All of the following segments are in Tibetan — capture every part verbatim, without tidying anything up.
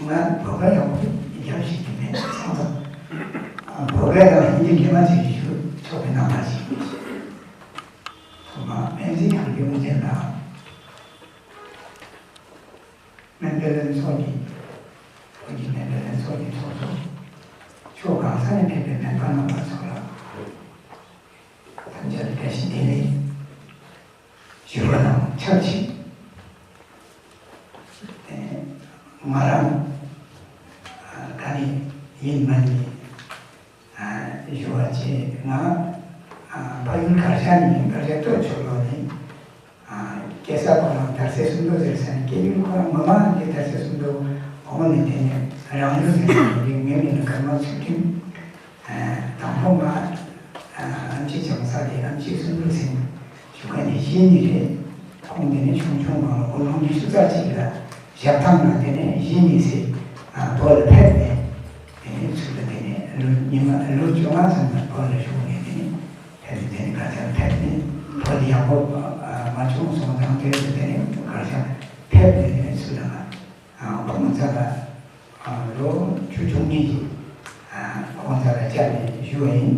ང་བོད་སྐད་ཡག་པོ་རྒྱབ་ཤེས་ཀྱི་མེད་ཙང་ཙང་། བོད་སྐད་དང་ཧིན་དི་དེ་མ་ཅིག་ཞུ་ཆོག་པའི་རྣམ་པ་ཞིག་ཡིན། ཐོག་མ་སྨན་རྩིས་ཁང་གི་དབུ་འཛིན་དང་། སྨན་པའི་ལྷན་ཚོགས་ཀྱི། བོད་ཀྱི་སྨན་པའི་ལྷན་ཚོགས་ཀྱི་ཚོགས་གཙོ། ཕྱོགས་གང་ས་ནས་ཕེབས་པའི་སྨན་པ་རྣམ་པ་ཚོ་ལ། ཐམས་ཅད་ལ་བཀྲ་ཤིས་བདེ་ལེགས་ཞུ་བ་དང་ཆབས་ཅིག། ང་རང་ག་ནས་ཡིན་མིན་ཞུ་བ་བྱས། ང་ཕ་ཡུལ་གར་ཞ་ནས་ཡིན། གར་ཞ་སྟོད་ཕྱོགས་ལོགས་ནས། སྐྱེས་ས་ཁོ་རང་དར་སའི་སུམ་མདོ་ཟེར་ས་ནས། སྐྱེས་ཡུལ་ཁོ་རང་ངོ་མ་འདི་དར་སའི་སུམ་མདོ་གོང་ནས། དེ་ནས་རང་ཡུལ་ཟེར་ནས་འདི་ངའི་མིང་ནི་ཀརྨ་ཚུལ་ཁྲིམས། དང་པོ་ང་ཨམ་ཆི་བྱང་ས་དེ་ཨམ་ཆི་སུམ་མདོ་ཟེར་ཞུ་མཁན་དེ་གཞིས་ནས་རེད། ཁོང་དེ་ནས་ཆུང་ཆུང་སྒང་ལ་དགུང་ལོ་ཉི་ཤུ་རྩ་གཅིག་ལ་ཞབས་ཐང་ལ། དེ་ནས་གཞིས་ནས་ཟེར་བོད་ལ་ཕེབས་ནས། དེ་ནས་ཚུར་ལ་དེ་ནས་ལོ་ཉི་མ་ལོ་བཅོ་ལྔ་ཙམ་ལ་བོད་ལ་བཞུགས་ནས། དེ་ནས་ཕེབས་ནས། དེ་ནས་གར་ཞ་ཕེབས་ནས་བོད་ཡག་པོ་མ་བྱུང་སོང་ཙང་། དེ་ནས་དེ་ནས་གར་ཞ་ཕེབས་ནས། དེ་ནས་ཚུར་ལ་ང་ཁོང་རྩ་ལ་ལོ་བཅུ་བཅུ་གཉིས་ཀྱི་ཁོང་རྩ་ལ་བཅར་ནས་བཞུགས་པ་ཡིན།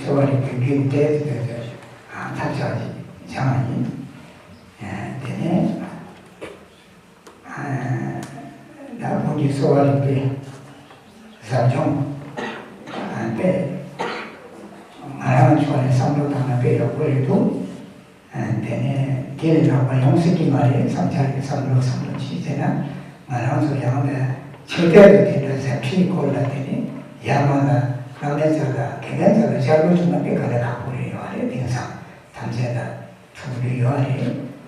གསོ་བ་རིག་པའི་རྒྱུན་དེ་ཐབས་ཆག་ཅིག་སྦྱངས་པ་ཡིན། དེ་ནས་ད་ཁོང་གི་གསོ་བ་རིག་པའི་ཟབ་སྦྱོང་དཔེ་ང་རང་ཕྱོགས་ནས་བསམ་བློ་བཏང་ན་དཔེ་ཡག་པོ་རེད་འདུག། དེ་ནས་དེ་ལས་ལྷག་པ་ཡོང་སྲིད་ཀྱི་མ་རེད་བསམ་འཆར་གྱི་བསམ་བློ་བསམ་བློ་ཅིག་བྱས་ན། ང་རང་ཚོ་ཡང་ན་ཆེ་མཐོའི་དེ་འདྲ་ཟབ་ཁྲིད་སྐོར་ལ། དེ་ནས་ཡར་མར་ལ་བླ་མའི་རྩ་ལ་དགེ་རྒན་རྩ་ལ་བཅར་དགོས་བྱུང་ན་དཔེ་དཀའ་ལས་ཁག་པོ་རེད། ཡོད་རེད། དེང་སང་ཐམས་ཅད་ལ་ཐུགས་འདུན་ཡོད་རེད།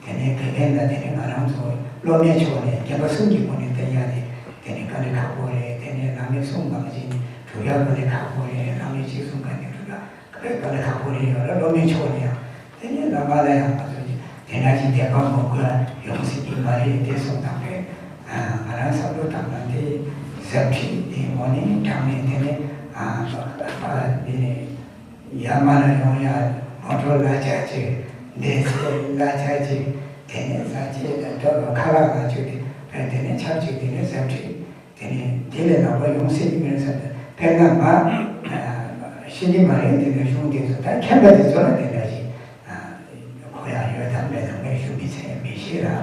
དེ་ནས་དགེ་རྒན་ལ་དེ་ནས་ང་རང་ཚོ་སློབ་མའི་ཕྱོགས་ནས་རྒན་པ་གསུམ་གྱི་སྒོ་ནས་བསྟེན་ཡ་དེ་དེ་ནས་དཀའ་ལས་ཁག་པོ་རེད། དེ་ནས་བླ་མའི་གསུང་གང་བྱས་ནས་སྒྲུབ་ཡ་དཀའ་ལས་ཁག་པོ་རེད། བླ་མའི་གཅིག་གསུང་གང་ནས་སྒྲུབ་ཡ་དཔེ་དཀའ་ལས་ཁག་པོ་རེད། ཡོད་རེད། སློབ་མའི་ཕྱོགས་ནས་ཡང་། དེ་ནས་བླ་མ་ལ་ཡང་ང་ཚོ་དེ་འདྲ་ཞིག་དད་པ་མོས་གུས་ཡོང་སྲིད་ཀྱི་མ་རེད། དེ་སོང་ཙང་དཔེ་ང་རང་བསམ་བློ་བཏང་ན་དེ་ཟབ་ཁྲིད་དེ་དངོས་གནས་དྲང་གནས། དེ་ནས་འདི་ནས་ཡར་མར་ལ་ཡོང་ཡ་མོ་ཊ་གླ་ཆ་གཅིག། འདི་ཚོ་གླ་ཆ་གཅིག། དེ་ནས་ཟ་ཆས་དང་འགྲོ་ཁ་ལག་ལ་ཆུ་དེ་དཔེ་དེ་ནས་ཆབས་ཅིག་དེ་ནས་ཟབ་ཁྲིད། དེ་ནས་དེ་ལས་ལྷག་པ་ཡོང་སྲིད་ཀྱི་མེད་བསམ་སྟེ། དཔེར་ན་ང་ཤེས་ཀྱི་མ་རེད། དེ་འདྲ་གཞུང་དེ་ཚོ་ད་མཁྱེན་པ་དེ་ཚོ་ལ་དེ་འདྲ་ཞིག་གོ་ཡག་ཡོད་དམ་མེད་དམ་ངས་ཞུ་མི་ཚེ་མི་ཤེས་ར།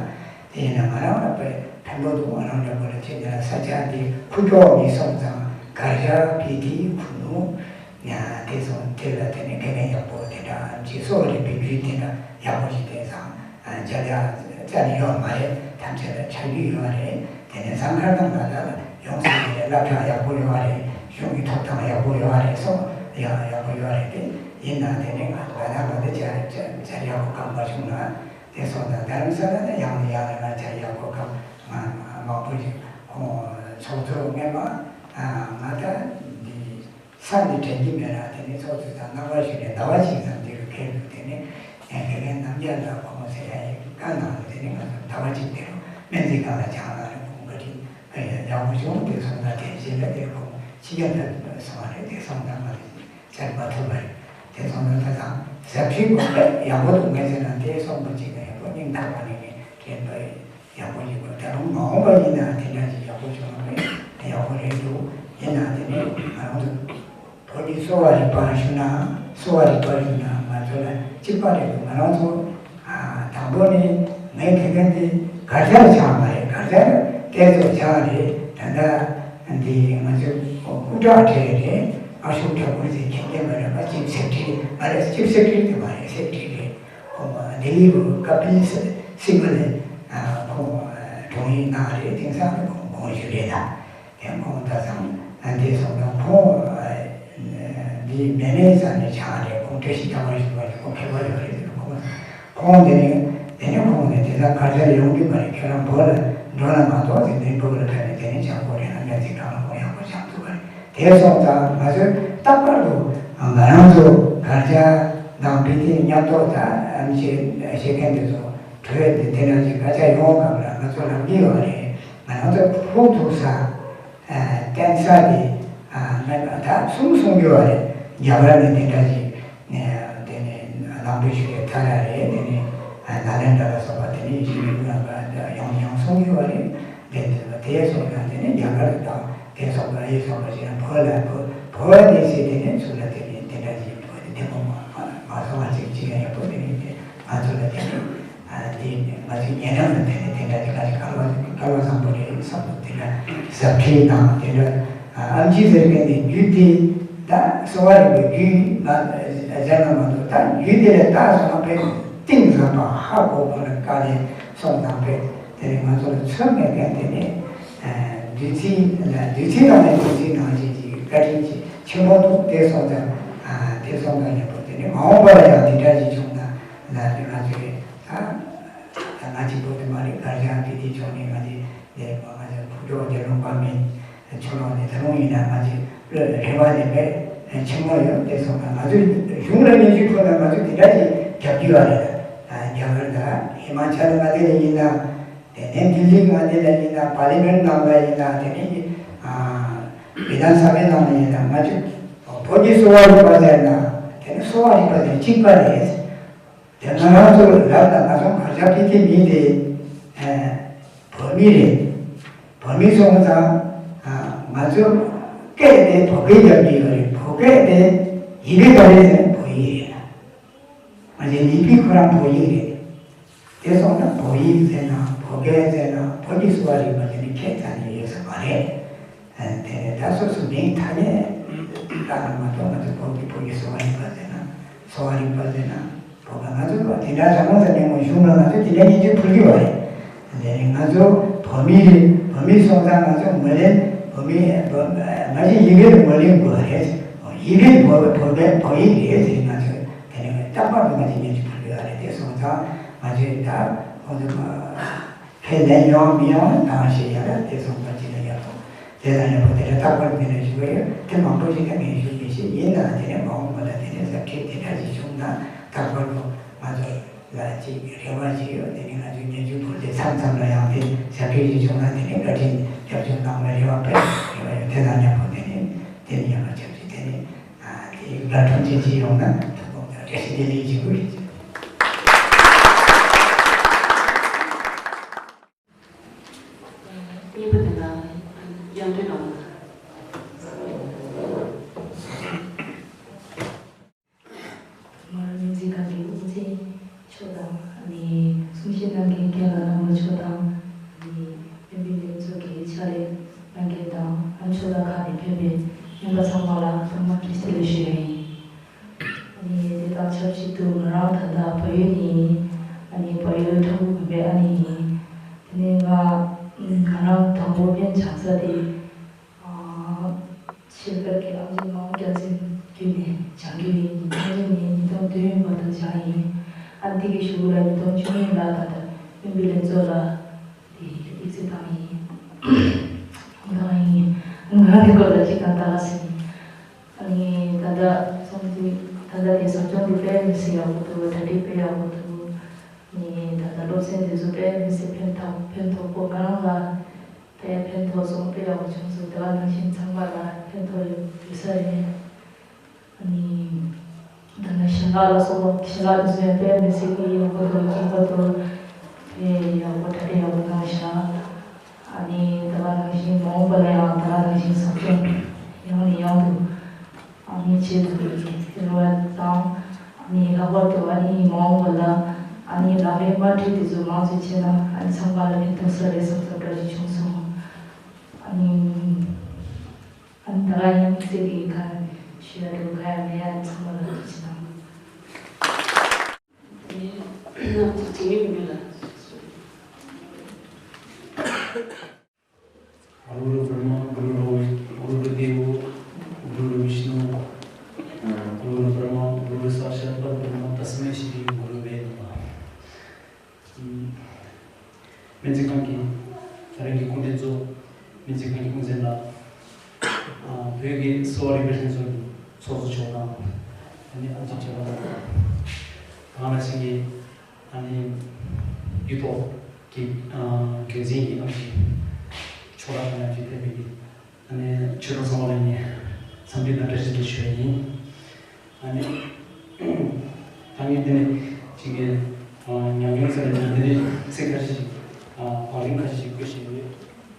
དེ་ཡིན་ན་ང་རང་ལ་དཔེ་ཕན་ཐོགས་འདུག། ང་རང་འདྲ་པོ་ལ་ཁྱེད་འདི་ལ་ས་ཆ་འདི་ཁུག་ཀྱོག་མི་སོང་ཙང་། གར་ཞ་སྤི་ཏི་ཁུ་ནུ། དེ་སོང་དེ་ལ་དེ་ནས་དགེ་རྒན་ཡག་པོ་དེ་འདྲ་ཅིག་གསོ་བ་རིག་པའི་རྒྱུད་དེ་འདྲ་ཡག་པོ་ཞིག་དེང་སང་མཇལ་ཡ་རྩ་ནས་ཡོད་མ་རེད། ཐམས་ཅད་ལ་ཆ་རྒྱུས་ཡོད་རེད། དེ་ནས་ཟངས་དཀར་དང་ལ་དྭགས་ལ་ཡོང་སྲིད་ཀྱི་རེད། སློབ་གྲྭ་ཡག་པོ་ཡོད་རེད། གཞུང་གི་ཐོབ་ཐང་ཡག་པོ་ཡོད་རེད། སོགས་ཡག་ཡག་པོ་ཡོད་རེད། དེ་ཡིན་ན་དེ་ནས་ང་ལ་དྭགས་ལ་དེ་བཅར་བཅར་ཡག་གོ་སྐབས་མ་བྱུང་ན། དེ་སོང་ཙང་རྡ་རམ་ས་ལ་ནས་ཡང་ནས་ཡང་ནས་ང་བཅར་ཡག་གོ་སྐབས་ང་མང་པོ་ཞིག་ཁོང་ཚོགས་གཙོ་སྔོན་མ་ང་ད་འདི། ས་ནི་དྲན་གྱི་མེད་ལ། དེ་ནས་ཚོགས་གཙོ་དང་རྣམ་པ་ཞིག་ནས་ཟླ་བ་གཅིག་ཙམ་འདི་རུ་ཁེལ་འདུག། དེ་ནས་དགེ་རྒན་རྣམ་རྒྱལ་ལགས་ཁོང་ཟེར་ཡ་ཡི་བཀའ་གནང་ནས། དེ་ནས་ང་ཚོ་ཟླ་བ་གཅིག་དེ་རུ་སྨན་རྩིས་ཁང་ལ་སྦྱངས་ལ་རེད། ཁོང་བཀའ་དྲིན་ཡག་པོ་བྱུང་། དེ་སོང་ཙང་དེ་རྗེས་ལ་དེ་ཁོང་ཕྱི་རྒྱལ་ལ་སོང་བ་རེད། དེ་སོང་ཙང་ང་ཚོ་བཅར་མ་ཐུབ་པ་རེད། དེ་སོང་ཙང་ད་ལྟ་ཟབ་ཁྲིད་དགོས་པ་ཡག་པོ་འདུག། ངས་བྱས་ན་དེ་སོང་པ་གཅིག་ན་ཡག་པོ་སྙིང་ཐག་པ་ནས་ངས་དྲན་པ་ཡིན། ཡག་པོ་ཡིན་པ། ད་རུང་མ་འོངས་པ་ཡིན་ན་དེ་འདྲ་ཞིག་ཡག་པོ་བྱུང་བ་རེད། ཡག་པོ་རེད་འདུག། ཡིན་ན་དེ་ནས་ང་རང་ཚོ་བོད་ཀྱི་གསོ་བ་རིག་པ་ཞུ་ན། གསོ་བ་རིག་པ་ཞུ་ན་ང་ཚོ་ལ་གཅིག་པ་རེད་འདུག། ང་རང་ཚོ་དང་པོ་ནས་ངའི་དགེ་རྒན་དེ་གར་བཅར་ཆགས་མ་རེད། གར་བཅར་དེ་ཚོ་ཆགས་རེད། ད་ལྟ་འདི་ང་ཚོ་སྐུ་དྲག་གྲས་རེད། ཨ་ཤོག་གྲྭ་པ་ཚོས་མཁྱེན་མཁྱེན་པ་རེད་པ། ཅིབ་སེག་ཊ་རི་མ་རེད། ཅིབ་སེག་ཊ་རི་དེ་མ་རེད། སེག་ཊ་རི་རེད། ཁོང་ལྡི་ལི་རུ་ཀ་པིལ་སི་སི་བལ་ཁོང་དྲུང་ཡིག་གནང་རེད། དེང་སང་ཁོང་དགོངས་ཞུ་རེད་ད། དེ་ཁོང་ད་ཚང་འདི་སོང་ཙང་ཁོང་འདི་མེ་མེ་ས་ནས་ཆགས་རེད། ཁོང་བཀྲ་ཤིས་རྟ་དབང་ཞུ་བ་རེད། ཁོང་མཁས་པ་ཡོད་རེད། ཁོང་ཁོང་དེ་ནས་དེ་ནས་ཁོང་ནས་དེ་ལ་གར་བཅར་ཡོང་རྒྱུ་མ་རེད། ཁྱེད་རང་བོད་ལ་འགྲོ་ན་མ་གཏོགས་དེ་ནས་བོད་ལ་ཕེབས་ནས་དེ་ནས་སྦྱང་དགོས་རེད་ལ། སྨན་རྩིས་ཁང་ལ་ཁོང་ཡག་པོ་སྦྱང་ཐུབ་པ་རེད། དེ་སོང་ཙང་ང་ཚོས་རྟག་པར་དུ་ང་རང་ཚོ་གར་བཅར་དང་སྤི་ཏི་མཉམ་གཏོགས་ད་ཨམ་ཆི་བཤད་མཁན་དེ་ཚོ་གྲོས་དེ་དེ་འདྲ་ཞིག་གར་བཅར་ཡོང་སྐབས་ལ་ང་ཚོ་ལབ་ཀྱི་ཡོད་རེད། ང་རང་ཚོ་ཕུགས་ཐུག་ས་བསྟན་ས་དེ་མེད་པ་ད་གསུམ་གསུང་གི་ཡོད་རེད། རྒྱ་གར་ནས་དེ་འདྲ་ཞིག་དེ་ནས་ནང་པའི་ཆོས་ཀྱི་ཐར་ར་རེད། དེ་ནས་ནཱ་ལེནྡྲ་ལ་སོགས་པ་དེ་ནས་ཡིན་ཞིག་ཡོང་ཡོང་གསུང་གི་ཡོད་རེད། དེ་དེ་དེ་སོང་ཙང་དེ་ནས་རྒྱ་གར་དང་དེ་སོགས་པ་ཨེ་སོགས་པ་ཞིག་ཡང་བོད་ལ་བོད་བོད་ནས་ཟེར་དེ་ནས་ཚུར་ལ་དེ་ནས་དེ་འདྲ་ཞིག་བོད་དེ་དེ་མོ་མ་མ་མ་སོང་བ་ཅིག་ཅིག་ཡང་ཡག་པོ་དེ་ནས་དེ་ང་ཚོ་ལ་དེ་ནས་ཨ་དེ་ང་ཚོའི་ཉེ་འགྲམ་ལ་དེ་ནས་དེ་འདྲ་དེ་ག་ཞིག་སྐལ་བ་སྐལ་བ་བཟང་པོ་རེད་བསམ་འདུག་དེ་འདྲ་ཟབ་ཁྲིད་དང་དེ་འདྲ་ཨ་ཨམ་ཆི་ཟེར་མཁན་དེ་རྒྱུད་དེ་ད་གསོ་བ་རིག་པའི་རྒྱུད་ལ་ཟེར་ན་མ་གཏོགས་ད་རྒྱུད་དེ་ལ་ད་སོང་བ་དཔེ་གཏིང་ཟབ་པ་ཧ་གོ་བ་ལ་དཀའ་ལས་སོང་དང་དཔེ། དེ་ནས་ང་ཚོ་ལ་ཚོད་མེད་མཁན་དེ་ནས་བདུད་རྩི་ལ་བདུད་རྩི་ནང་ནས་བདུད་རྩི་ནང་བཞིན་གྱི་བཀའ་དྲིན་ཆེ་ཆེན་པོ་འདུག་དེ་སོང་ཙང་དེ་སོང་ཙང་ཡག་པོ། དེ་ནས་མ་འོངས་པ་ལ་ཡང་དེ་འདྲ་ཞིག་བྱུང་ན་ལ་དེ་ང་ཚོས་ད་ད་ང་གཅིག་པོ་དེ་མ་རེད། གར་ཞང་དེ་དེ་ཕྱོགས་ནས་ང་ཚོས་དེ་ང་ཚོ་ཕུགས་གྲོགས་དེ་ལུང་པ་མེད་ཕྱོགས་ནས་ད་རུང་ཡིན་ན་ང་ཚོས་བློས་རེ་བ་དེ་དཔེ་ཆེན་པོ་ཡོད། དེ་སོང་ཙང་ང་ཚོས་གཞུང་ལ་སྙན་ཞུ་ཕུལ་ན་ང་ཚོས་དེ་འདྲ་ཞིག་རྒྱབ་རྒྱུ་ཡོད་རེད། རྒྱ་གར་དང་ཧི་མ་ཅལ་ང་དེ་ལ་ཡིན་ན། དེ་ནས་ལྡི་ལི་ང་དེ་ལ་ཡིན་ན་པར་ལི་མེན་ནང་ལ་ཡིན་ན་དེ་ནས་ཨ་བི་དྷན་ས་བྷའི་ནང་ལ་ཡིན་ན་ང་ཚོས་བོད་ཀྱི་གསོ་བ་རིག་པ་ཟེར་ན་དེ་ནི་གསོ་བ་རིག་པ་ཟེར་གཅིག་པ་རེད། དེ་ང་རང་ཚོ་ལབ་ན་ང་ཚོ་གར་ཞང་ཕི་ཐི་མི་དེ་ཨ་བོད་མི་རེད། བོད་མི་སོང་ཙང་ཨ་ང་ཚོ་སྐད་དེ་བོད་སྐད་རྒྱབ་ཀྱི་ཡོད་རེད། བོད་སྐད་དེ་ཡི་གེ་ག་རེ་ཟེར་ན་བོད་ཡིག་རེད། ང་ཚོའི་ལི་པི་ཁོ་རང་བོད་ཡིག་རེད། དེ་སོང་ན་བོད་ཡིག་ཟེར་ན་བོད་སྐད་ཟེར་ན་བོད་ཀྱི་གསོ་བ་རིག་པ་དེ་ནི་ཁྱད་མཚར་ནས་ཡོད་ས་མ་རེད། དེ་ནས་ད་སོ་སོ་མིང་ཐ་སྙད་བཏགས་ན་མ་གཏོགས་ང་ཚོ་བོད་ཀྱི་བོད་ཀྱི་གསོ་བ་རིག་པ་ཟེར་ན་གསོ་བ་རིག་པ་ཟེར་ན་བོད་པ་ང་ཚོ་དེ་འདྲ་རང་དབང་ས་མེད་མོ་གཞུང་ལ་ང་ཚོ་དེ་འདྲ་སྙན་ཞུ་ཕུལ་གྱི་ཡོད་རེད། དེ་ནས་ང་ཚོ་བོད་མི་རེད། བོད་མི་སོང་ཙང་ང་ཚོ་ངོས་ལེན་བོད་མི་བོད་ང་ཚོ་ཡི་གེ་ལ་ངོས་ལེན་དགོས་རེད། ཡི་གེ་བོད་བོད་པའི་བོད་ཡིག་རེད་ཟེར་ང་ཚོས་དེ་ནས་རྟག་པར་དུ་ང་ཚོས་ཉན་ཅིག་ཕུལ་དགོས་རེད། དེ་སོང་ཙང་ང་ཚོས་ད་ཁོང་ཚོ་ཁས་ལེན་ཡོང་མི་ཡོང་ད་ཞེས་ཡ་ར་དེ་སོང་ཙང་ཅི་ལ་ཡག་པོ་དེ་ལ་ཡག་པོ་དེ་འདྲ་རྟག་པར་དེ་འདྲ་ཞུ་གི་ཡོད། དེ་མང་པོ་ཞིག་ད་ངས་ཞུ་མི་ཤེས། ཡིན་ནའང་དེ་ནས་མ་འོངས་པ་ལ་དེ་འདྲ་ཟབ་ཁྲིད་དེ་འདྲ་ཞིག་བྱུང་ན་རྟག་པར་དུ་ང་ཚོ་ལ་ཅིག་རེ་བ་ཅིག་ཡོད། དེ་ནི་ང་ཚོའི་ཉེ་ཆར་བོད་དེ་མཚམས་མཚམས་ལ་ཡང་དེ་ཞབས་ཕྱི་ཞིག་བྱུང་ན་དེ་ནི་བཀའ་དྲིན་རྒྱབ་སྐྱོར་གནང་བའི་རེ་བ་དཔེ་རེ་བ་ཡོད། དེ་ལ་མཉམ་པོ་དེ་ནི་དེ་ནི་ཡང་ཆབས་ཅིག་དེ་ནི་དེ་དགའ་སྤྲོ་ཅན་ཅིག་ཡོང་ན་ཐུགས་དགོངས་དང་བཀྲ་ཤིས་བདེ་ལེགས་ཅིག་དགོས། གཉིས་པ་དེ་ན་དབྱངས་སྒྲོན་ནོར་བུ་ལགས། མར་སྨན་རྩིས་ཁང་གི་དབུ་འཛིན་མཆོག་དང་། ཨ་ནི་གསུང་བཤད་གནང་མཁན་རྒན་ལགས་རྣམ་པ་མཆོག་དང་། ཨ་ནི་སྨན་པའི་ལྷན་ཚོགས་ཀྱི་ཕྱག་ལས་གནང་མཁན་དང་ཨ་མཆོག་ལགས་ཁག་ནས་ཕེབས་པའི་སྨན་པ་ཚང་མ་ལ་ཐོག་མར་བཀྲ་ཤིས་བདེ་ལེགས་ཞུ་ཡ་ཡིན། ཨ་ནི་དེ་དང་ཆབས་ཅིག་ཏུ་ང་རང་ད་ལྟ་བལ་ཡུལ་ནས་ཡིན། ཨ་ནི་བལ་ཡུལ་ཁྲ་འགུ་དགོན་པའི་ཨ་ནེ་ཡིན། དེ་ནས་ང་ང་རང་དང་པོ་སྨན་སྦྱང་ས་དེ། ཨ་ཆེད་ཁུལ་གྱི་ཨམ་ཆི་མང་རྒྱལ་མཚན་བརྒྱུད་ནས་སྦྱང་རྒྱུ་ཡིན། ཉིས་སྟོང་བཅུ་གཉིས་ནས་ཉིས་སྟོང་བདུན་བར་དུ་སྦྱངས་ཡིན། ཨ་འདི་གི་གཞུག་ལ་ཉིས་སྟོང་བཅུ་གཉིས་ལ་ད་ལྟ་སྨན་པའི་ལྷན་ཚོགས་ལ་དེ་ཡིག་ཚད་བཏང་ཡིན། བཏང་ཡིན། ང་རང་གི་སྐོར་ལ་ཅིག་དང་ད་ག་ཟིན། ཨ་ནི་ད་ལྟ་ཚོང་འདི་ད་ལྟ་དེ་ཟབ་སྦྱོང་འདི་དཔེ་མི་སྲིད་ཡག་པོ་འདུག་གྲ་སྒྲིག་དཔེ་ཡག་པོ་འདུག་ཨ་ནི་ད་ལྟ་སློབ་ཚན་འདི་ཚོ་དཔེ་མི་སྲིད་ཕན་ཐོགས་ཕན་ཐོགས་པོ་ང་རང་ལ་དཔེ་ཕན་ཐོགས་སོང་། དཔེ་ཡག་པོ་བྱུང་སོང་། དེ་ག་ནང་བཞིན་ཚང་མ་ལ་ཕན་ཐོགས་ཡོད་ཡོད་ས་རེད། ཨ་ནི་ད་ནི་ཞལ་ལག་ལ་སོགས་པ་ཞལ་ལག་འདི་ཚོ་ཡང་དཔེ་མི་སྲིད་ཀྱི་ཡག་པོ་འདུག་རྒྱུན་པར་དུ་དཔེ་ཡག་པོ་གྲ་སྒྲིག་ཡག་པོ་གནང་ཤག་ཨ་ནི་ད་ག་ནང་བཞིན་མ་འོངས་པ་ལ་ཡང་ད་ག་ནང་བཞིན་ཟབ་སྦྱོང་ཡང་ནས་ཡང་དུ་ཨ་ནི་བྱེད་ཐུབ་པའི་རེ་བ་དང་། ཨ་ནི་ལྷག་པར་དུ་ཨ་ནི་མ་འོངས་པ་ལ་ཨ་ནི་ལག་ལེན་མ་འཁྲིད་དེ་ཚོ་མང་ཚོད་བྱས་ན་ཨ་ནི་ཚང་མ་ལ་ཕན་ཐོགས་ས་རེད་བསམ་བསམ་འདྲ་ཞིག་བྱུང་སོང་། ཨ་ནི་ཨ་ནི་ད་ག་ཡང་ཚིག་གི་ཁ་ཞུ་ཡ་འདུག་ག་ཡང་མེད། ཨ་ནི་ཚང་མ་ལ་ཐུགས་རྗེ་ཆེ་གནང་། ཨ་ནི་ང་ཚོ་དྲི་བ་མི་འདུག་ལ། गुरु ब्रह्मा गुरु विष्णु गुरु विष्णु गुरु ब्रह्मा गुरु साक्षात परब्रह्म तस्मै श्री गुरुवे नमः। སྨན་རྩིས་ཁང་གི་ད་རེས་ཀྱི་སྐུ་མགྲོན་གཙོ། སྨན་རྩིས་ཁང་གི་སྐུ་མགྲོན་ལགས། བོད་ཀྱི་གསོ་བ་རིག་པའི་ལྷན་ཚོགས་ཀྱི་ཚོགས་གཙོ་མཆོག་དང་། ཨ་ནི་ཨ་ཅག་ཆེ་བ་དང་། གང་ལ་ཞིག་གིས་ཨ་ནི་ཡུལ་ཐོག་གི་རྒྱུན་འཛིན་གྱི་ཨམ་ཆི་ཆོས་གྲགས་དང་ཡང་ཅིག་ཕེབས་པའི་ཨ་ནི་ཆོས་གྲོགས་ཚང་མ་ལ་ངས་འཚམས་འདྲི་དང་བཀྲ་ཤིས་བདེ་ལེགས་ཞུ་ཡ་ཡིན། ཨ་ནི་ད་ངས་འདི་ནས་ཅིག་གི་ཉམས་མྱོང་ཟེར་ན་འདི་ནས་ཚིག་ཁ་ཤས་ཤིག་བག་རིམ་ཁ་ཤས་ཤིག་བཀོད་བཞིན་ཡོད།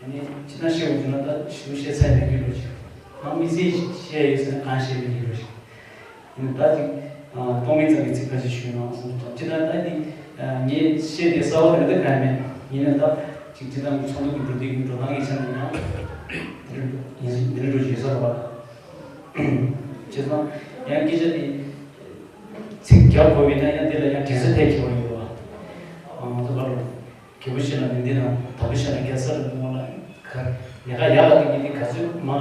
ནི་ཅི་ལྟར་བཤད་དགོས་ཀྱི་ན། ད་ཞུ་བཤད་ཚར་ཡོད་ཀྱི་འགྲོ་ཞིག་ང་དམིགས་བསལ་བཤད་ཡོད་ཟེར་ན་གང་བཤད་མི་འགྱུར་རོ་ཞིག་ཡིན་ད་ཅིག་གཏོང་མིན་ཙམ་གྱི་ཚིག་ཁ་ཅིག་ཞུས་ན་བསམ་སོང་། ཅི་ལྟར་ད་འདི་ངས་བཤད་དེ་གསར་བ་རེད་ད་གང་མེད། ཡིན་ན་ད་ཅིག་ཅི་ལྟར་ཚོགས་འདུ་གི་འགྲོ་དུས་ཀྱི་འགྲོ་སྟངས་ཀྱི་ཆ་ནས་ཡང་འདི་འདྲ་འགྲོ་ཡིན་འདི་འདྲ་འགྲོ་ཞིག་ཡོད་ས་རེད་པ། བྱས་ཙང་ཡང་སྐད་ཆ་དེ་ཚིག་རྒྱག་དགོས་པས་ན་ཡང་འདི་ལ་ཡང་དྲན་གསོ་ཐེབས་ཀྱི་བ་ཡོད་པ། ང་ཚོ་ག་རེ་རྒྱལ་པོ་ཞིག་ལ་མི་འདི་དང་དམ་པོ་ཞིག་ལ་རྒྱལ་ས་ལ་འདུག་ལ་ཁ་ཉེ་ཁ་ཡག་ལ་འདི་འདི་ག་ཚོད་མ་ད་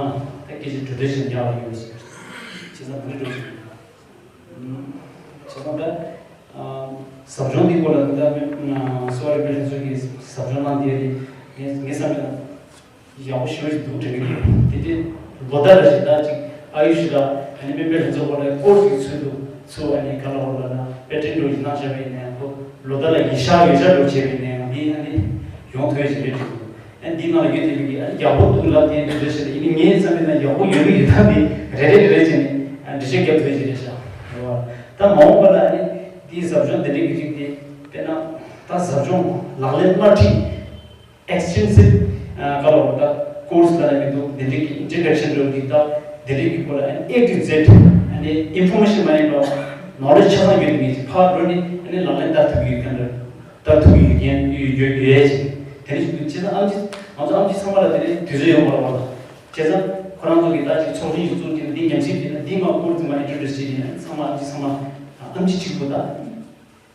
སྐད་ཆ་གྲོས་བསྡུར་ཞིག་རྒྱག་ལ་ཡོད་ཟེར། བྱས་ཙང་འདི་འགྲོ་ཞིག་བྱས་ཙང་ད་ཟབ་སྦྱོང་འདི་སྐོར་ལ་ད་གསོ་བ་རིག་པའི་ལྷན་ཚོགས་ཀྱིས་ཟབ་སྦྱོང་གནང་དེ་རེད། ངས་ངས་བསམ་པའི་ཡག་པོ་ཞེ་པོ་ཞིག་འདུག་དྲན་གྱི་འདུག་དེ་དེ་ལོ་ཟླ་ལ་ཞིག་ད་ཅིག་ཨ་ཡུ་ཤི་ལ་ཨ་ནི་སྨན་པའི་ལྷན་ཚོགས་སྐོར་ལ་སྐོར་ཅིག་ཚུལ་དུ་ཚུར་ཨ་ནི་ག་ལ་འོར་ལ་ན་པེ་ཏྲེན་འགྲོ་ཡིན་ན་བྱ་བའི་ནས་ཁོ་ལོ་ཟླ་ལ་ཡིན་ཤག་ཡོད་ཤག་འགྲོ་བྱས་པའི་ནས་འདི་ཨ་ནི་ཡོང་ཐུབ་ཡ་ཞིག་རེད་འདུག་ཨ་འདི་ནང་ལ་ཡོད་དེ་མི་གི་ཨ་ནི་ཡག་པོ་འདུག་ལབ་དེ་འདུག་རེད་ཤག་ཡིན་ནི་ངའི་བསམ་པའི་ན་ཡག་པོ་ཡོད་མི་ཡོད་ཐབས་དེ་རེ་རེ་རེ་རེ་བྱས་ནས་ཨ་འགྲེལ་བཤད་རྒྱབ་ཐུབ་ཡ་ཞིག་རེད་ཤག་རེད་བ། ད་མ་འོངས་པ་ལ་ཨ་ནི་འདིའི་ཟབ་སྦྱོང་འདི་འདྲའི་གི་ཅིག་དེ་དཔེར་ན་ད་ཟབ་སྦྱོང་ལག་ལེན་མ་ཁྲིད། extensive ཨ་ག་ལ་བ་ད་course ལ་ནི་འདུག་འདི་འདྲའི་གི་introduction འགྲོ་འདི་ད་འདི་འདྲའི་གི་སྐོར་ལ་A to Z ཨ་ནི་information མ་ཡིན་པ་knowledge ཆ་ཚང་ཡོད་མཁན་གྱི་ཕར་འགྲོ་ནི་ཨ་ནི་ལག་ལེན་བསྟར་ཐུབ་ཀྱི་ཡོད་མཁན་རེད། བསྟར་ཐུབ་ཀྱི་ཡོད་མཁན་ཡོད་ཡོད་ཡོད་ཅིག་དེ་ནི་ཞིག་འདུག་བྱས་ཙང་ཨམ་ཆི་ང་ཚོ་ཨམ་ཆི་ཚང་མ་ལ་དེ་ནི་དུས་ཚོད་ཡོད་མ་རེད་བ། བྱས་ཙང་ཁོ་རང་ཚོ་གི་ད་ཅིག་ཚོགས་ཆེན་ཞིག་བཙུགས་ཀྱི་འདི་ཉམས་ཞིབ་བྱས་ན་འདི་མ་course འདི་མ་introduce བྱས་ཀྱི་ན་ཚང་མ་ཨམ་ཆི་ཚང་མ་ཨམ་ཆི་གཅིག་པུ་ད།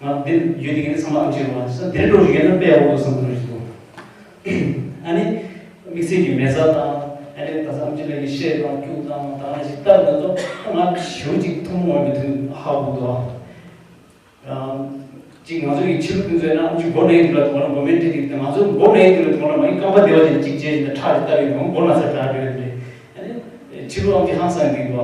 ང་འདིར་ཡོད་དེ་གི་ཚང་མ་ཨམ་ཆི་རེད་བ། དེ་འདྲ་འགྲོ་ཞིག་ཡོད་ན་དཔེ་ཡག་པོ་འདུག་བསམ་གྱི་འདུག་ཨ་ནི་དམིགས་བསལ་གྱི་མེ་བཟའ་དང་ཨ་ནི་ད་ཚང་ཨམ་ཆི་ལ་ཡི་བཤད་དང་རྒྱུག་དང་ད་ང་ཞིག་ལྟར་འདི་ཚོ་ང་ཞེ་པོ་ཅིག་ཐུན་མོང་མ་ཡིན་པའི་དོན་ཧ་གོ་འདུག་ཨ། ཅིག་ང་ཚོ་ཡི་ཕྱི་ལོགས་ཀུན་ཚོད་ན་ཨམ་ཆི་མགོ་ན་ཡི་དུས་ལ་དུ་མ་ལ་མགོ་མེད་དྲི་དྲི་དང་ང་ཚོ་མགོ་ན་ཡི་དུས་ལ་དུ་མ་ལ་མ་ཡི་རྐང་པ་བདེ་བ་ཅན་ཅིག་བྱས་ཡིན་ན་ཁྲག་ཅིག་བཏབ་ཡོད་དུས་མགོ་ན་ས་ཁྲག་བྲོས་ཡོད་དེ། ཨ་ནི་ཕྱི་ལོགས་ཀྱི་ཧང་སང་གི་འདུག་བ།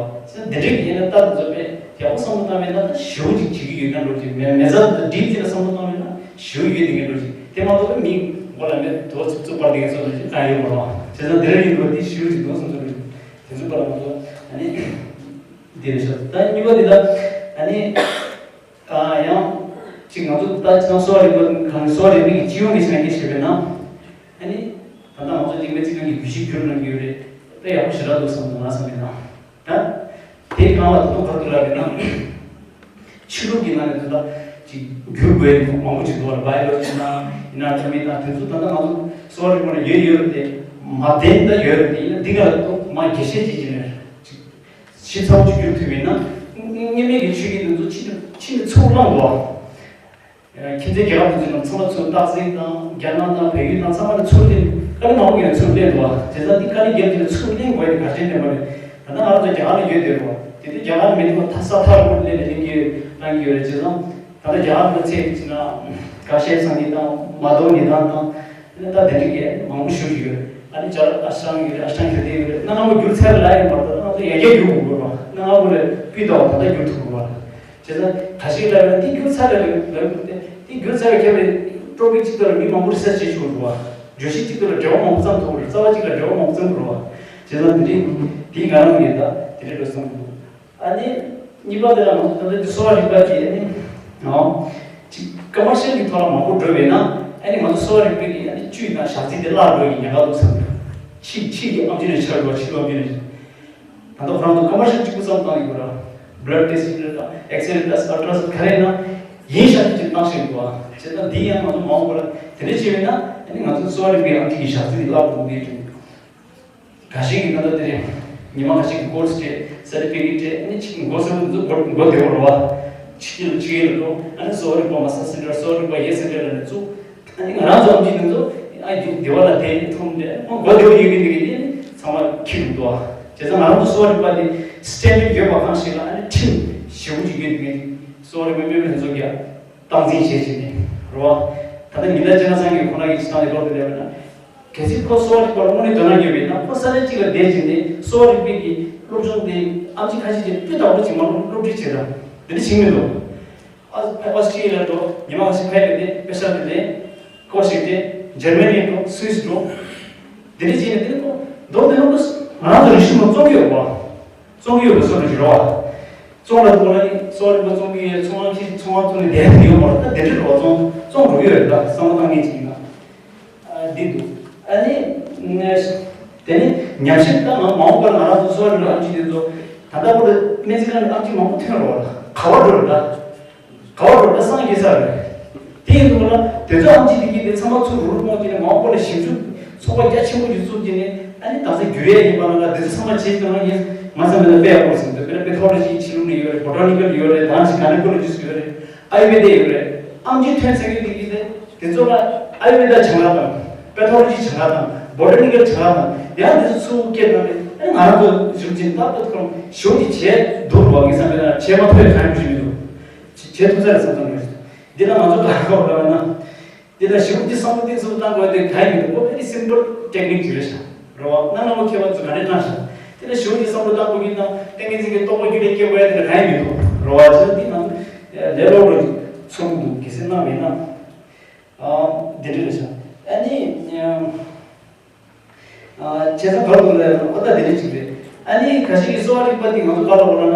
འདི་འདྲའི་ཡིན་ན་ལྟ་དུ་ཚོད་པས་ཡག་པོ་བསམ་བློ་བཏང་བས་ན་ད་ཞེ་པོ་ཅིག་བྱེད་ཀྱི་ཡོད་ན་འགྲོ་ཅིག་མེ་མེ་བཟའ་དང་འགྲིག་ཅིག་ལ་བསམ་བློ་བཏང་བས་ན་ཞེ་པོ་ཡོད་དེ་གི་འགྲོ་ཅིག་དེ་མ་གཏོགས་པའི་མི་མགོ་ལ་མེ་དོ་ཚུགས་ཚུགས་པར་དེ་གི་ཚོད་དུ་ཅིག་གང་ཡོད་མ་རེད་བ། བྱས་ཙང་འདི་ར་ཡིན་འགྲོ་འདི་ཞེ་པོ་ཅིག་འདུག་བསམ་ཚོད་རེད། དེ་ཚོ་པར་མ་གཏོགས་ཨ་ནི་འདི་རེད་ཤག་ད་གཉིས་པ་འདི་ལ་ཨ་ནི། ཨ་ཡང་ཅིག་ང་ཚོ་ད་ཅི་ན་གསོ་བ་རིག་པ་གང་གསོ་བ་རིག་པའི་སྤྱི་ཡོངས་ཀྱི་ཆ་ནས་བཤད་པས་ན། ཨ་ནི་ད་ལྟ་ང་ཚོ་རིག་པའི་རྩིས་ཁང་གི་གྱོད་གཞི་བསྒྱུར་གནང་གི་ཡོད་རེད། དཔེ་ཡག་པོ་ཞེ་དྲག་འདུག་བསམ་འདུག་ང་བསམ་པས་ན། ད་དེའི་སྒང་ལ་ད་དུང་ག་རེ་ལབ་པས་ན། ཕྱི་ལུགས་ཀྱི་ནང་ནས་ད་ལྟ་ཅིག་བསྒྱུར་དགོས་ཡ་མང་པོ་ཅིག་འདུག་བ། བྷའི་ཨོ་ལོ་ཇི་ནང་ཡིན་ན་ཨ་ཊ་མི་དང་དེ་ཚོ་ད་ལྟ་ང་ཚོ་གསོ་བ་རིག་པ་ནང་ཡོད་ཡོད་རེད་དེ། མ་བསྟན་ད་ཡོད་རེད་དེ། ཡིན་ན་འདི་ག་ལ་ད་དུང་མ་རྒྱས་བཤད་ཅིག་བྱས་ནས་ཅིག་ཞིབ་ཚགས་པོ་ཅིག་བསྒྱུར་ཐུབ་མིན་ན། སྔོན་མའི་གི་ཆོས་ཉིད་དེ་ཚོ་ཕྱི་ནས་ཕྱི་ནས་ཚུར་བླངས་འདུག་ཨ། ཁྱིམ་མཚེས་རྒྱལ་ཁབ་དེ་ཚོའི་ནང་ཚང་མ་ཚུར་སྟག་འཛིན་དང་རྒྱ་ནག་དང་བལ་ཡུལ་དང་ཚང་མ་ནས་ཚུར་དེ་དཀའ་ལས་མང་པོ་ཡོད་ཚུར་ལེན་འདུག་ཨ། བྱས་ཙང་འདི་དཀའ་ལས་རྒྱབ་དེ་ནས་ཚུར་ལེན་དགོས་ཡ་དེ་ག་རེ་བྱས་ནས་མ་རེད། ད་ལྟ་ང་རང་ཚོ་རྒྱ་གར་ལ་ཡོད་དེ་རེད་བ། དེ་དུས་རྒྱ་གར་ལ་མེད་དུས་ད་ས་ཐག་རིང་པོ་སླེབས་ནས་ལེན་གྱི་ཡོད་གནང་གི་ཡོད་རེད། བྱས་ཙང་ད་ལྟ་རྒྱ་གར་ལ་ཚད་ཅིག་ན་ཀ་ཤེབ་སངས་རྒྱས་དང་མ་དྷོ་ནི་དྷ་ནི་དང་། ཨ་ནི་ད་དེ་འདྲ་གི་མང་པོ་ཞེ་པོ་ཅིག་ཡོད། ཨ་ནི་ཇར་ཨ་ཤྲང་ཡོད་རེད། ཨ་ཤྲང་ཤ་དེ་ཡོད་རེད། གནའ་སྔ་མོ་བསྒྱུར་ཚར་བ་ལ་ཡང་མ་གཏོགས་ང་ཚོ་ཡང་བསྐྱར་བསྒྱུར་དགོས་དགོས་རེད་བ། གནའ་སྔ་མོ་ལ་སྤུས་དག་པ་ད་ལྟ་བསྒྱུར་ཐུབ་དགོས་རེད་བ། བྱས་ཙང་ག་ཞིག་ལབ་ན་འདི་བསྒྱུར་ཚར་བ་ལ་ལབ་དགོས་ཏེ། འདི་བསྒྱུར་ཚར་བའི་ཁྱད་པར་ཊོ་པིག་གཅིག་ཏུ་ལ་མི་མང་པོ་རི་སར་ཆི་བྱེད་ཆོག་དགོས་རེད་བ། བརྗོད་གཞི་གཅིག་ཏུ་ལ་འབྲེལ་བ་མང་པོ་བརྩམས་ཐུབ་དགོས་རེད། རྩ་བ་གཅིག་ལ་འབྲེལ་བ་མང་པོ་བརྩམས་དགོས་རེད་བ། བྱས་ཙང་འདི་འདྲའི་འདི་ང་རང་གིས་ད་དེ་འདྲའི་འགྲོ་བསམ་གྱི་འདུག་ཨ་ནི་གཉིས་པ་དེ་ལ་ང་ཚོ་ད་ལྟ་འདི་གསོ་བ་རིག་པ་དེ་ཨ་ནི་ཨང་ཅིག་ཀ་མར་ཤལ་གྱི་ཐོག་ལ་མང་པོ་འགྲོ་བས་ན། ཨ་ནི་ང་ཚོ་གསོ་བ་རིག་པའི་གི་ཨ་ནི་བཅུད་དང་ཞག་ཚི་དེ་བརླག་འགྲོ་ཡི་ཉེན་ཁ་འདུག་བསམ་གྱི་འདུག་ཕྱི་ཕྱི་གི་ཨམ་ཆི་ནས་ཆར་འགྲོ་ཕྱི་ལོགས་ཨམ་ཆི་ནས། ད་ལྟ་ཁོ་རང་ཚོ་ཀ་མར་ཤལ་གཅིག་པུ་ཙམ་བཏང་ཡོད་ར། blood test རེད་དང་X-ray དང་ultrasound ག་རེ་ཡིན་ན་ཡིན་ཤག་ཅིག་བཏང་བཞིན་འདུག་བ། བྱས་ཙང་འདི་ཡང་ང་ཚོ་མ་འོངས་པར་དེ་འདྲ་བྱས་པས་ན་ཨ་ནི་ང་ཚོ་གསོ་བ་རིག་པའི་ཨམ་ཆི་གི་ཞག་ཚི་དེ་བརླག་འགྲོ་གི་འདུག་ག་ཞིག་གི་ད་ལྟ་དེ་རིང་ཉི་མ་ཁ་ཤས་ཀྱི་ཀོར་སི་སྤྲད། སར་ཊི་ཕི་ཀེཊ་སྤྲད། ཨ་ནི་ཅིག་མགོ་སེར་པོ་འདི་ཚོ་མགོ་མགོ་བདེ་བོ་རེད་བ། ཕྱི་རྒྱལ་ཕྱི་རྒྱལ་ལ་འགྲོ། ཨ་ནི་གསོ་བ་རིག་པ་མ་ས་སེ་འབྲེལ་གསོ་བ་རིག་པ་ཡེ་སེ་འབྲེལ་ལ་ནས་བཙུགས། ཨ་ནི་ང་རང་ཚོ་ཨམ་ཆི་འདི་ཚོ་ཨ་ཡི་བདེ་བ་ལ་བསྡད་ནས་འཐུང་བསྡད། ཨ་མགོ་བདེ་བོ་ཡོད་མཁན་འདི་གི་ནི་ཚང་མ་ཁྱི་རུ་འདུག་བ། བྱས་ཙང་ང་རང་ཚོ་གསོ་བ་རིག་པ་འདི་སི་ཊན་ཌར་ཌི་ཡོད་པ་གང་ཞིག་ལ་ཨ་ནི་ཁྲིམས་ཞེ་པོ་ཅིག་ཡོད་འདུག་གས། གསོ་བ་རིག་པའི་སྨན་པ་དེ་ཚོ་གིས་སྟངས་འཛིན་བྱེད་བཞིན་ནས་རེད་བ། ད་ལྟ་ཉིན་ལྟར་ཅི་ན་ཚང་གི་ཁོ་རང་གི་ཕྱི་ནང་ལས་སློབ་དེ་ལས་པ་ན། གལ་སྲིད་ཁོ་གསོ་བ་རིག་པར་དངོས་གནས་དོ་སྣང་ཡོད་པས་ན་ཁོ་ས་ཆ་གཅིག་ལ་བསྡད་ཅིང་ནས་གསོ་བ་རིག་པའི་གི་སློབ་སྦྱོང་དེ་ཨམ་ཆི་ཁ་ཤས་ཀྱིས་སྤུས་དག་པོ་ཅིག་མ་སློབ་སློབ་ཁྲིད་བྱེད་ར། དེ་འདྲ་བྱེད་མི་འདུག་ཨ་ཨོ་སི་ཊི་རི་ཡ་ལ་འགྲོ། ཉི་མ་ཁ་ཤས་ཕ་གིར་བསྡད། པེ་ཤག་གིར་བསྡད། སྐོར་ཞིག་བསྡད། འཇར་མ་ནི་འགྲོ། སུད་སི་འགྲོ། དེ་འདྲ་བྱས་ནས་དེ་ནས་ཁོ་མདོར་བསྡུས་ན་ཁོ་ང་རང་ཚོ་རིག་གཞུང་ལ་བཙོང་གི་ཡོད་པ། བཙོང་གི་ཡོད་པའི་བཟོ་འདྲ་ཞིག་རེད་བ། བཙོང་ལ་འགྲོ་ལ་ནི་གསོ་བ་རིག་པ་བཙོང་གི་ཡོད། ཚོང་ཁང་ཁྱི་ཚོང་ཁང་བཙོང་ནས་བསྡད་ཡོད་མ་རེད། ད་དེ་འདྲ་རེད་བ། བཙོང་བཙོང་འགྲོ་གི་ཡོད་རེད། ད་བསམ་བློ་བཏང་མཁན་ཅིག་ཡིན་ན། ཨ་འདི་འདུག་ཨ་ནི་ དེ་ནས་ཉམས་ཞིབ་དང་མ་འོངས་པར་ང་རང་ཚོ་གསོ་བ་རིག་ལ་ཨེམ་ཆི་དེ་ཚོ་ད་ལྟ་བར་དུ་སྨན་རྩིས་ཁང་ནས་ཨེམ་ཆི་མང་པོ་ཐོན་རོགས་ལ་ག་བ་འགྲོ་རེད་ད། ག་བ་འགྲོ་ད་སངས་རྒྱས་ས་རེད། དེ་ཡིན་དུས་ལ་དེ་ཚོ་ཨེམ་ཆི་དེ་གི་དེ་ཚང་མ་ཚུར་རུ་རུ་གཏོང་གི་ནས་མ་འོངས་པ་ལ་ཞིབ་འཇུག་ཚོགས་པ་རྒྱ་ཆེན་པོ་ཞིག་བཙུགས་ཀྱི་ནས་ཨ་ནི་ད་ཚ་འགྱུར་ཡས་ཡིན་པ་ལ་ང་དེ་ཚོ་ཚང་མ་བྱེད་ཀྱི་ང་ངས་ང་ཚ་མེད་ན་དཔེ་ཡག་པོ་ཟིན་འདུག་དཔེར་ན་པེ་ཐོ་ལོ་ཇི་ཕྱི་ལུགས་ནས་ཡོད་རེད། བྷོ་ཊ་ནི་ཀལ་ཡོད་རེད། ད་ཅི་ག་ནི་ཀོ་ལོ་ཇི་སི་ཡོད་རེད། ཨ་ཡུར་ཝེ་དེ་ཡོད་རེད། ཨེམ་ཆི་ཐོན་ཚར་གི་དེ་གི་དེ་དེ་ཚོ་ལ་ཨ་ཡུར་ཝེ་ད་སྦྱང་ག་དང་པེ་ཐོ་ལོ་ཇི་སྦྱང་ག་དང་བྷོ་ཊ་ནི་ཀལ་སྦྱང་ག་དང་ཡང་དེ་ཚོ་ཚུར་སྐད་བཏང་ནས་ཨ་ང་རང་ཚོ་གཞུང་ཆེན་ཏག་ཏག་ཁོང་ཞོ་གི་བྱས་འདུག་བ་ངས་བསམ་པའི་ན་བྱས་མ་ཐུབ་པའི་གང་ཡང་ཞིག་མི་འདུག་བྱས་ཐུབ་ཚར་རེད་བསམ་བསམ་རེད། འདི་ལ་ང་ཚོ་ག་རེ་གོ་ར་ན། འདི་ལ་ཞི་བ་འདི་བསམ་བློ་གཏིང་ཟབ་བཏང་དགོས་དེ་གང་ཡིན་མིན་འོ་very simple technique ཅིག་རེད་ཤག་རེད་བ། གནའ་སྔ་མོ་མཁས་པ་ཚོ་ག་རེ་གནང་ཤག་དེ་ལ་ཞི་བ་འདི་བསམ་བློ་བཏང་དགོས་ཀྱི་དང་ཏིང་ངེ་འཛིན་གྱི་རྟོགས་པ་རྒྱུད་ལ་སྐྱེ་དགོས་ཡ་དེ་ལ་གང་ཡིན་མིན་འདུག་རེད་བ། ཅི་ལ་འདི་ནང་ལས་སླ་པོ་ཚོམ་འདུག་གལ་སྲིད་གནང་མེད་ན། འདི་འདྲ་རེད་ཤག་ཨ་ནི། བྱས་ཙང་བར་དུ་ལས་ཨོ་ད་དེ་འདྲ་ཅིག་རེད། ཨ་ནི་ཁ་ཤས་ཀྱིས་གསོ་བ་རིག་པ་འདི་ང་ཚོ་ག་ལ་འོ་ན་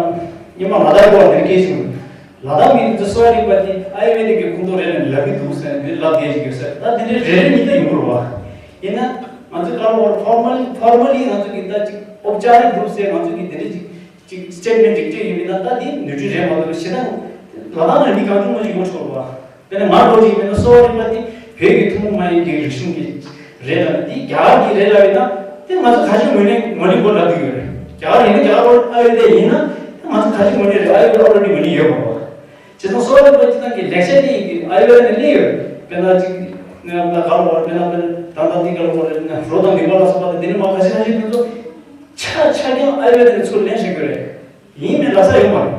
སྔོན་མ་ལ་དྭགས་སྐོར་ལ་དེ་འདྲ་སྐད་ཆ་བྱུང་། ལ་དྭགས་མི་རིགས་ཚོ་གསོ་བ་རིག་པ་འདི་ཨ་ཡུར་ཝེ་དིག་གི་ཁོངས་གཏོགས་རེད་ལབ་ཀྱི་འདུག་ཟེར་ནས་ལབ་བསྡད་ཀྱི་ཡོད་ས་རེད། ད་དེ་འདྲའི་རེ་རེ་གཉིས་ཀ་ཡོང་གི་རེད་བ། ཡིན་ན་ང་ཚོ་ག་ལ་འོ་ཕོར་མལ་ཕོར་མལ་ལི་ང་ཚོ་གི་ད་ཅིག་ཨོབ་ཅཱ་རིག་གྲུབ་ཟེར་ང་ཚོ་གི་དེ་འདྲ་ཅིག་ཅིག་སི་ཊེ་ཊི་མེན་ཊི་འགྲིག་འགྲིག་ཡིན་མིན་ན་ད་འདི་ནོར་འཁྲུལ་རེད་མ་གཏོགས་ཞེ་དྲག་ལ་དྭགས་ནང་མི་གང་བྱུང་མང་བྱུང་ཡོང་ཆོག་རེད་བ། དཔེར་ན་ང་འགྲོ་གི་ཡིན་ན་གསོ་བ་རིག་པ་འདི་བོད་ཀྱི་ཐུན་མོང་མ་ཡིན་གྱི་རིག་གཞུང་གི་རེད་ལ་འདི་རྒྱ་གར་གྱི་རེད་ལབ་ཡིན་ན་དེ་ང་ཚོ་ག་ཅིག་ངོས་ནས་ངོས་ལེན་དགོས་ལབ་ཀྱི་ཡོད་རེད། རྒྱ་གར་ཡིན་ན་རྒྱ་གར་ཨ་ཡུར་ཝེ་དེ་ཡིན་ན་ང་ཚོ་ག་ཅིག་ངོས་ནས་རེད། ཨ་ཡུར་ཝེ་དེ་ཨོ་རེ་ཌི་ངོས་ནས་ཡོད་པ་རེད་བ། བྱས་ཙང་གསོ་བ་རིག་པ་སྤྱི་བཏང་གི་ལེགས་ཆ་དེ་ཡིན་གྱི་ཨ་ཡུར་ཝེ་དེ་ནས་སླེབས་ཡོད་རེད། དཔེར་ན་ཅིག་ང་ང་ག་ལ་བར་དཔེར་ན་དཔེར་ན་ད་ལྟ་འདི་ག་ལ་བར་རེད་ན་རོ་དང་ལུད་པ་ལ་སོགས་པ་དང་འདི་ནི་མ་ག་ཤེད་ག་ཤེད་དེ་ཚོ་ཆ་ཆ་རྐྱང་ཨ་ཡུར་ཝེ་དེ་ནས་ཚུར་ལེན་བྱེད་དགོས་རེད། ཡིན་མིན་ལབ་ས་ཡོད་མ་རེད།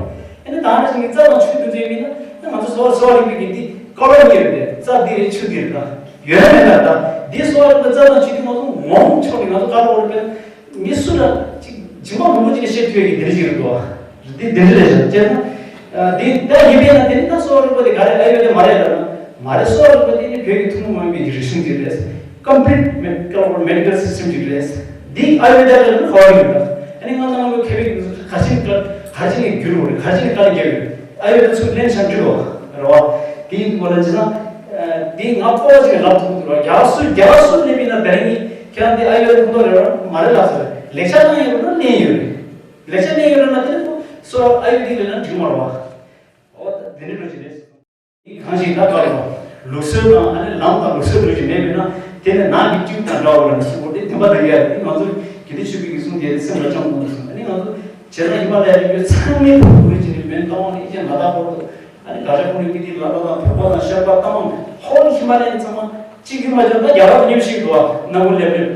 ཨ་ནི་ད་ནང་བཞིན་གྱི་རྩ་དང་ཆུ་དེ་ཚོ་ཡིན་ན་ང་ཚོ་གསོ་བ་གསོ་བ་རིག་པའི་གི་འདི་ཀོ་ལོ་ཉིད་རེད། རྩ་འདི་རེད་ཆུ་འདི་རེད་ད། ཡོད་ན་མེད་ན་ད་འདི་གསོ་བ་རིག་པ་རྩ་དང་ཆུ་དེ་ང་ཚོ་ངོམ་ཆོག་གི་ང་ཚོ་ག་ལ་བར་དཔེར་ན། མི་སུ་ལ་ཅིག་སྦྱིན་པ་མང་པོ་ཅིག་ལ་བཤད་ཐུབ་ཡ་གི་དེ་འདྲ་ཅིག་རེད་འདུག་བ། འདི་དེ་འདྲ་རེད་ཤག་བྱས་ན། འདི་ད་ཡིན་པས་ན་དེ་ནི་ད་གསོ་བ་རིག་པ་དེ་ག་རེ་ཨ་ཡོད་དེ་མ་རེད་ལབ་ན་མ་རེད། གསོ་བ་རིག་པ་དེ་ནི་བོད་ཀྱི་ཐུན་མོང་མ་ཡིན་པའི་རིག་གཞུང་ཅིག་རེད། Complete Med- Medical System ཅིག་རེད། འདི་ཨ་ཡོད་དེ་ལ་ནི་ག་བ་ཡོད་ད། ཨ་ནི་ང་ཚོ་ང་ཚོ་མཁས་པའི་ག་ཅིག་ག་ག་ཅིག་ནས་བསྒྱུར་བ་རེད། ག་ཅིག་ནས་དཀའ་ལས་བརྒྱབ་ཡོད། ཨ་ཡོད་དེ་ཚུར་ལེན་བྱ་འགྲིག་བ་རེད་བ། དེ་ཡིན་དགོས་ན་བྱས་ན། འདི་ང་སྤོ་བ་ཅིག་ལབ་ཐུབ་འདུག་ར། རྒྱ་སུ་རྒྱ་སུ་སླེབས་ཡིན་ན་དེ་རིང་ཁྱེད་རང་འདི་ཨ་ཡོད་ཁོང་ཁྲོ་རེད་བ་མ་རེད་ལབ་ཟེར། ལེགས་ཆ་གནང་ཡོད་ན་ལེན་ཡོད་རེད། ལེགས་ཆ་ལེན་ཡོད་རེད་ན་དེ་ནི་སོ་ཨ་ཡོད་འདི་ལེན་ན་འགྲིག་མ་རེད་བ། འོ་ད་དེ་འདྲ་འགྲོ་གི་རེད། འདི་གང་ཞིག་ད་ག་རེད་བ། ལུགས་སྲོལ་དང་ཨ་ནི་ལམ་དང་ལུགས་སྲོལ་འགྲོ་གི་མེད་མེད་ན་དེ་ནི་ནག་གི་ཀྱུ་དང་འདྲ་བ་རེད་གསུང་གོ་དེ་བདེན་པ་ད་ཡོད་རེད། ང་ཚོ་དགེ་ལྡན་ཆོས་པའི་གི་གསུང་དེ་སེམས་ལ་བཅངས་དགོས་གསུང་། ཨ་ནི་ང་ཚོ་བྱས་ཙང་ཧི་མ་ལ་ཡའི་རི་རྒྱུད་ཚང་མའི་བུ་རུ་ཅི་རིགས་མེད་གཏོང་བ་ནི་ཨི་ཅན་ལ་དྭགས་བར་དུ། ཨ་ནི་ག་ཤ་ཁོང་རིགས་མི་དེ་ལ་ལ་དང་བོད་པ་དང་ཤར་པ་གཏམ་ཧོལ་ཧི་མ་ལ་ཡན་ཚང་མ་གཅིག་གྱུར་མ་བྱུང་ད་རྒྱ་གར་དུ་མཉམ་ཞིག་འགྲོ་བ་ནང་ཁུལ་ལེབ་ལེབ་